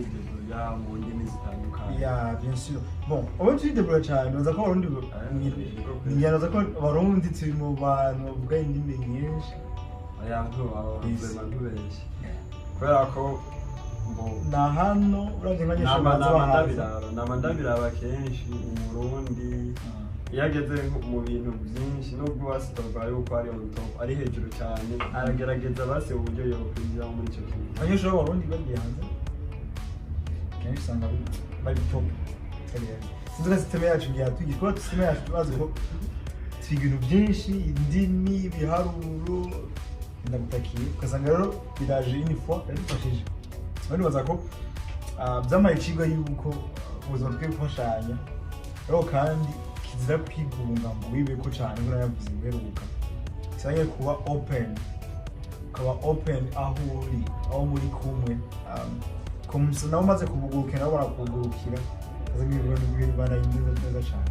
Kwidébrouilla mu ndimi zitandukanye. Ya, bien sûr. Bon, ubu turidébrouilla cyane. Nibaza ko Abarundi, nibaza ko Abarundi turi mu bantu bavuga indimi nyinshi. Aya, Yes. vraiment ntubeshye, kubera ko ngo Na hano uravye nk'abanyeshuri nama baza nama bahaza. Ndabiraba, nama ndabiraba kenshi. Umurundi iyo ageze nko mu bintu byinshi, nubwo wasitoga yuko ari on top, ari hejuru cyane, aragerageza basi uburyo yokwinjira muri icyo kintu. Abanyeshuri b'Abarundi bagiye hanze kenshi usanga bari top. Sinzi ko système yacu ntiyatwigisha, kuko système yacu tubazi ko twiga ibintu byinshi, indimi, ibiharuro, ndagutakiye, ugasanga rero biraje une fois biradufashije. Abandi baza ko byamaye icigwa yuko ubuzima dukwiye gufashanya rero, kandi kizira kwigunga ngo wibeko cane. Ngo nayavuze uheruka bisaba kuba open, ukaba open aho uri, aho muri kumwe, nawe umaze kubugurukira, nabo barakugurukira, kaza ibintu bibana neza neza cane.